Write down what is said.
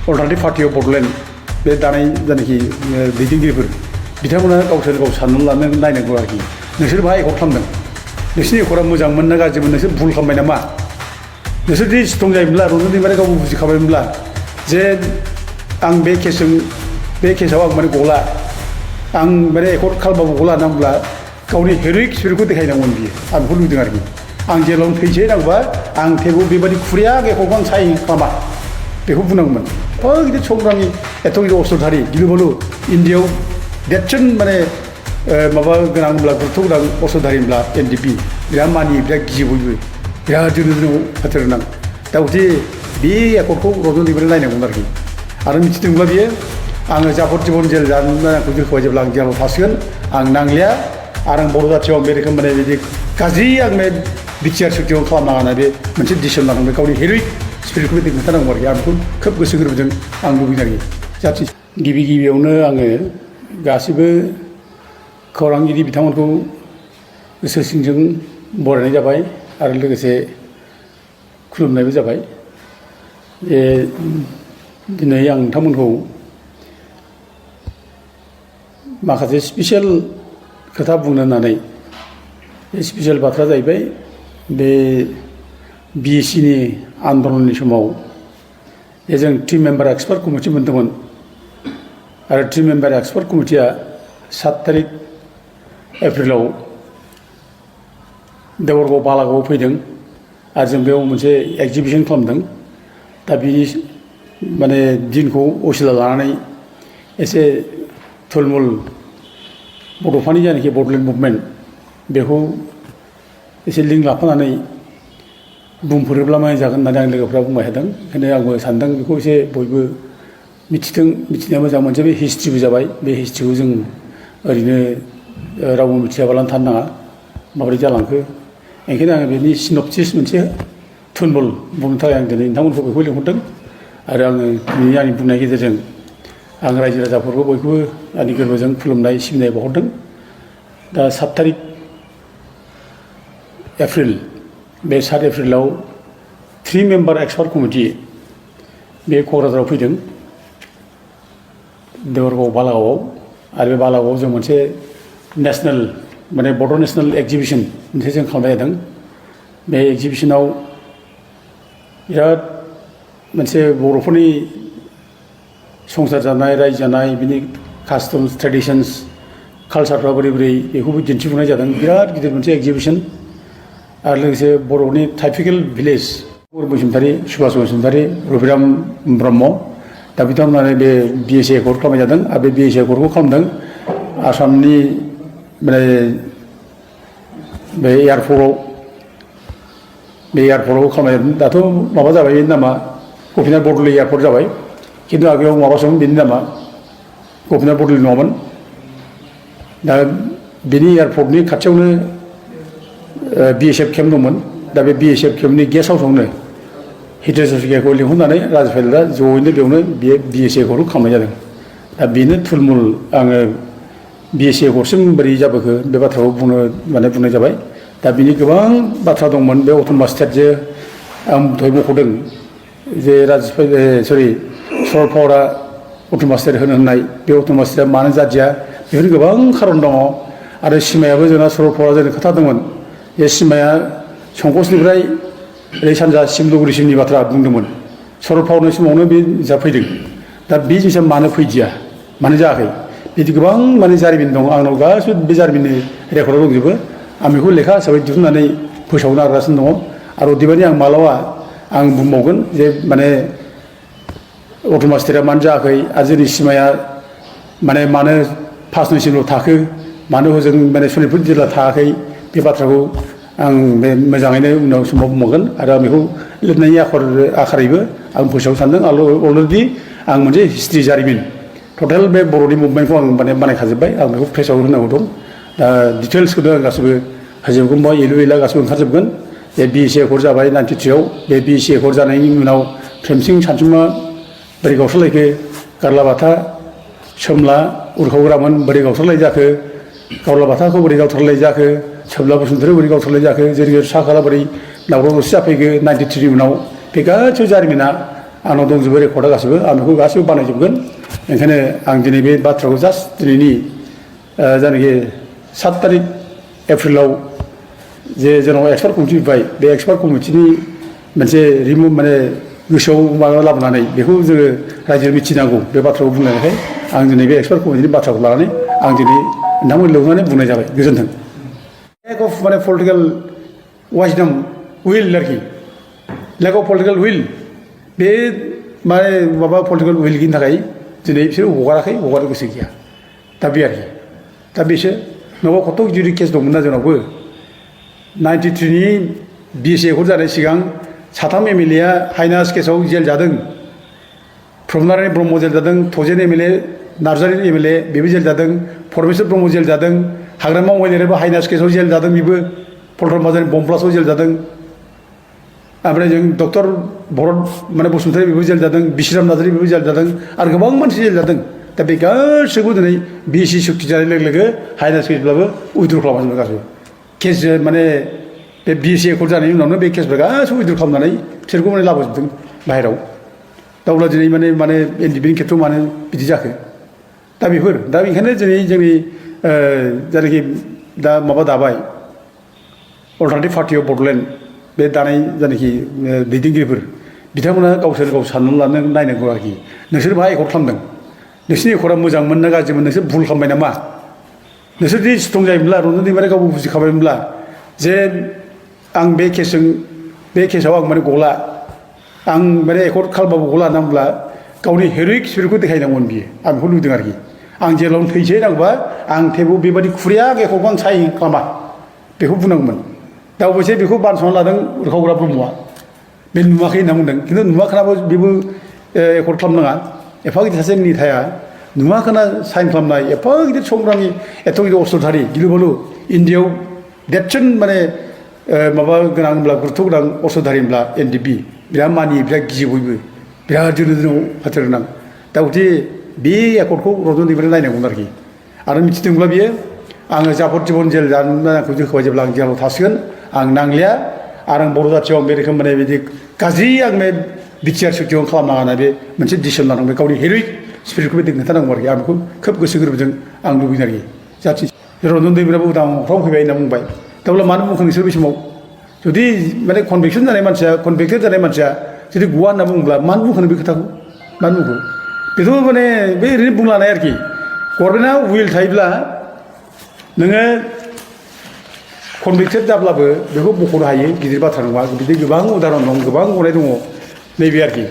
alternative party of Bodoland बे दानाय जायनाखि दैदेनगिरिफोर बिथांमोना गावसोर गाव साननानै लानो नायनांगौ आरोखि नोंसोर मा एकर्ड खालामदों नोंसोरनि एकर्डआ मोजांमोन ना गाज्रिमोन नोंसोर भुल खालामबाय नामा नोंसोर जुदि स्ट्रं जायोमोनब्ला रन्जन दैमारिया गावबो बुजिखाबायमोनब्ला जे आं बे केसआव आं माने गला आं माने एकर्ड खालामबाबो गला होनना गावनि हेर'इक स्पिरिटखौ देखायनांगौमोन बियो आं बेखौ लुबैदों आरोखि आं जेलावनो थैसै नांगौबा आं थेवबो बेबायदि खुरिया एकर्डखौ आं साइन खालामा बेखौ बुंनांगौमोन गिदिर संग्रामि एथ' गिदिर अस्त्रधारि गिलु बालु इण्डियायाव देरसिन माने माबा गोनांब्ला गुरुत्व गोनां अस्त्रधारिब्ला एनडिपि बिराद मानियो बिराद गियो बयबो बिराद जोनो हाथार गोनां दा गथे बे एकर्डखौ रन्जन दैमारिया नायनांगौमोन आरोखि आरो मिथिदोंब्ला बियो आङो जाफर जिबन जेल जानो आंखौ दोनखोबाय जेब्ला आं जेलाव थासिगोन आं नांलिया आरो आं बर' जाथियाव आं बे रोखोम माने बिदि गाज्रि आं बे बिटिआर सुक्तियाव खालामनाङा होनना बे मोनसे डिसिसन लानांगौ गावनि हेर'इक स्पिरिटखौ बे खोन्थानांगौ आरोखि आं बेखौ खोब गोसो गोरबोजों आं लुबैदों आरोखि जाथि गिबियावनो आङो गासिबो खौरांगिरि बिथांमोनखौ गोसो सिंजों बरायनाय जाबाय आरो लोगोसे खुलुमनायबो जाबाय जे दिनै आं नोंथांमोनखौ माखासे स्पेसियेल खोथा बुंनो होननानै बे स्पेसियेल बाथ्रा जाहैबाय बे बिएससिनि आन्दलननि समाव जों 3 मेम्बार एक्सपार्ट कमिटि मोनदोंमोन आरो 3 मेम्बार एक्सपार्ट कमिटिया 7 तारिख एप्रिलाव देवरगाव बालागावआव फैदों आरो जों बेयाव मोनसे एक्जिबिसन खालामदों दा बिनि माने दिनखौ असिला लानानै एसे थुलमुल बड'फानि जायनाखि बड'लेण्ड मुभमेन्ट बेखौ एसे लिंक लाफानानै बुंफोरोब्ला मोजां जागोन होननानै आं लोगोफ्रा बुंबाय थादों ओंखायनो आंबो सानदों बेखौ एसे बयबो मिथिथों मिथिनाया मोजां मोनसे बे हिस्ट्रिबो जाबाय बे हिस्ट्रिखौ जों ओरैनो रावबो मिथियाबालानो थानो नाङा माबोरै जालांखो ओंखायनो आङो बेनि सिनपसिस मोनसे थुलमुल बुंनो थाखाय आं दिनै नोंथांमोनखौ बेखौ लिंहरदों आरो आङो दिनै आंनि बुंनायनि गेजेरजों आं रायजो राजाफोरखौ बयखौबो आंनि गोरबोजों खुलुमनाय सिबिनाय बावहरदों दा 7 तारिख एप्रिल बे 7 एप्रिलाव 3 मेम्बार एक्सपार्ट कमिटि बे क'क्राझाराव फैदों देवरगाव बालागावआव आरो बे बालागावआव जों मोनसे नेसनेल माने बड' नेसनेल एक्जिबिसन मोनसे जों खालामनाय जादों बे एक्जिबिसनाव बिराद मोनसे बर'फोरनि संसार जानाय रायजो जानाय बिनि कास्टम्स ट्रेडिसन्स कालसारफ्रा बोरै बोरै बेखौबो दिन्थिफुंनाय जादों बिराद गिदिर मोनसे एक्जिबिसन आरो लोगोसे बर'नि टाइपिकेल भिलेज बसुमतारी सुभाष बसुमतारी रबिराम ब्रह्म दा बिथांमोना बे बिएससि एकर्ड खालामनाय जादों आरो बे बिएससि एकर्डखौ खालामदों आसामनि माने बे एयारपर्टआव खालामनाय जादों दाथ' माबा जाबाय नामा गपिनाथ बरदलै एयारपर्ट जाबाय खिन्थु आगोलाव माबासोमोन बेनि नामा गपिनाथ बरदलै नङामोन दा बेनि एयारपर्टनि खाथियावनो बिएसएफ केम्प दंमोन दा बे बिएसएफ केम्पनि गेस्ट हाउसावनो हितेश हाजरिकाखौ लिंहरनानै राजु फायलादा जयैनो बेयावनो बे बिएससि एकर्डखौ खालामनाय जादों दा बेनो थुलमुल आङो बिएससि एकर्डसिम बोरै जाबोखो बे बाथ्राखौ बुंनाय जाबाय दा बिनि गोबां बाथ्रा दंमोन बे अट'नमास स्टेट जे आं दहाय मख'दों जे सरलपारा अट'नमास स्टेट होनाय बे अट'नमास स्टेटआ मानो जादिया बेफोरनि गोबां खारन दङ आरो सिमायाबो जोंना सरलपारा जोंनो खोथा दंमोन बे सिमाया संकसनिफ्राय ओरै सानजा सिमलुगुरिसिमनि बाथ्रा बुंदोंमोन सरलपारानि समावनो बे जाफैदों दा बे जिनिसा मानो फैदिया मानो जायाखै बिदि गोबां माने जारिमिन दं आंनाव गासिबो बे जारिमिननि रेकर्डआव दंजोबो आं बेखौ लेखा हिसाबै दिहुननानै फोसावनो नागिरगासिनो दङ आरो अदेबानि आं मालाबा आं बुंबावगोन जे माने अट'नमास स्टेटआ मानो जायाखै आरो जोंनि सिमाया माने मानो 5 नयसिमल' थाखो मानो हजों माने सनितपुर जिल्ला थायाखै बे बाथ्राखौ आं बे मोजाङैनो उनाव समाव बुंबावगोन आरो आं बेखौ लिरनायनि आखारैबो आं फोसावनो सानदों अलरेडि आं मोनसे हिस्ट्रि जारिमिन टटेल बे बर'नि मुभमेन्टखौ आं माने बानायखाजोब्बाय आं बेखौ प्रेसाव होनांगौ दं दा डिटेल्सखौनो आं गासिबो होजोबगोन बा एलु एला गासिबो ओंखारजोबगोन जे बिएससि एकर्ड जाबाय 93आव बे बिएससि एकर्ड जानायनि उनाव प्रेमसिं सानसुमा बोरै गावस्रालायखो गारलाबाथा सोमला उरखावग्रामोन बोरै गावस्रालाय जाखो गावलाबाथाखौ बोरै गावथारलाय जाखो सोमला बसुमतारी बोरै गावथारलाय जाखो जेरै साखाला बोरै दावराव दावसि जाफैखो 93 नि उनाव बे गासैबो जारिमिना आंनाव दंजोबो रेकर्डआ गासिबो आं बेखौ गासिबो बानायजोबगोन ओंखायनो आं दिनै बे बाथ्राखौ जास्ट दिनैनि जायनाखि 7 तारिख एप्रिलाव जे जोंनाव एक्सपार्ट कमिटि फैबाय बे एक्सपार्ट कमिटिनि मोनसे रिमुभ माने गोसोआव माबा लाबोनानै बेखौ जोङो रायजो मिथिनांगौ बे बाथ्राखौ बुंनायखाय आं दिनै बे एक्सपार्ट कमिटिनि बाथ्राखौ लानानै आं दिनै नोंथांमोन लिंनानै बुंनाय जाबाय गोजोन्थों लेक अफ माने पलिटिकेल वाइजडम उइल आरोखि लेक अफ पलिटिकेल उइल बे माने माबा पलिटिकेल उइल गैयिनि थाखाय दिनै बिसोर हगाराखै हगारनो गोसो गैया दा बे आरोखि दा बेसो नङाबा कत' गिदिर केस दंमोन ना जोंनावबो 93 नि BSc एकर्ड जानाय सिगां 3 MLA आ हाइनास केसाव जेल जादों प्रमनारायण ब्रह्म जेल जादों थजेन MLA नार्जारि MLA बेबो जेल जादों परमेश्वर ब्रह्म जेल जादों हाग्रामा महिलारिबो हाइनास केसाव जेल जादों बेबो पल्टन बाजारनि बमब्लास्टआव जेल जादों ओमफ्राय जों डक्टर भरत माने बसुमतारी बेबो जेल जादों बिश्राम नार्जारि बेबो जेल जादों आरो गोबां मानसि जेल जादों दा बे गासैबो दिनै BSc सुक्ति जानाय लोगो लोगो हाइनास केसब्लाबो उइद्र खालामजोबो गासैबो केस माने बे BSc एकर्ड जानायनि उनावनो बे केसफोरा गासैबो उइद्र खालामनानै बिसोरखौ माने लाबोजोबदों बाहेराव दा अब्ला दिनै माने NDP नि खेथ्रआव मानो बिदि जाखो दा बेफोर दा बेनिखायनो दिनै जोंनि जायनाखि दा माबा दाबाय अल्टारनेटिभ पार्टि अफ बड'लेण्ड बे दानाय जायनाखि दैदेनगिरिफोर बिथांमोना गावसोर गाव साननानै लानो नायनांगौ आरोखि नोंसोर मा एकर्ड खालामदों नोंसोरनि एकर्डआ मोजांमोन ना गाज्रिमोन नोंसोर भुल खालामबाय नामा नोंसोर जुदि स्ट्रं जायोमोनब्ला रन्जन दैमारिया गावबो बुजिखाबायमोनब्ला जे आं बे केसआव आं माने गला आं माने एकर्ड खालामबाबो गला होनना गावनि हेर'इक स्पिरिटखौ देखायनांगौमोन बियो आं बेखौ लुबैदों आरोखि आं जेलावनो थैसै नांगौबा आं थेवबो बेबायदि खुरिया एकर्डखौ आं साइन खालामा बेखौ बुंनांगौमोन दा अबयसे बेखौ बानस'ना लादों उरखावग्रा ब्रह्मआ बे नुवाखै होनना बुंदों खिन्थु नुवाखैनाबो बेबो एकर्ड खालामनाङा एफा गिदिर सासे नेताया नुवाखैना साइन खालामनाय एफा गिदिर संग्रामि एथ' गिदिर अस्त्रधारि गिलु बालु इण्डियायाव देरसिन माने माबा गोनां होनब्ला गुरुत्व गोनां अस्त्रधारि होनब्ला NDP बिराद मानियो बिराद गियो बयबो बिराद जोनो हाथियार गोनां दा गथे बे एकर्डखौ रन्जन दैमारिया नायनांगौमोन आरोखि आरो मिथिदोंब्ला बियो आङो जाफर जिबन जेल जानो आंखौ होबाय जेब्ला आं जेलाव थासिगोन आं नांलिया आरो आं बर' जाथियाव आं बे रोखोम माने बिदि गाज्रि आं बे बिटिआर सुक्तियाव खालामनाङा होनना बे मोनसे डिसिसन लानांबाय गावनि हेर'इक स्पिरिटखौ बे खोन्थानांगौ आरोखि आं बेखौ खोब गोसो गोरबोजों आं लुबैदों आरोखि जाथि रन्जन दैमारियाबो उदांफ्राव फैबाय होनना बुंबाय दा अब्ला मानो बुंखो नोंसोर बे समाव जुदि माने कनभिक्सन जानाय मानसिया कनभिक्टेड जानाय मानसिया जुदि गवा होनना बुङोब्ला मानो बुंखो बे खोथाखौ मानो बुंखो बेथ' माने बे ओरैनो बुंलानाय आरोखि गभर्नमेन्टआ उइल थायोब्ला नोङो कनभिक्टेड जाब्लाबो बेखौ बख'नो हायो गिदिर बाथ्रा नङा बिदि गोबां उदाहरन दं गोबां गनाय दङ नैबे आरोखि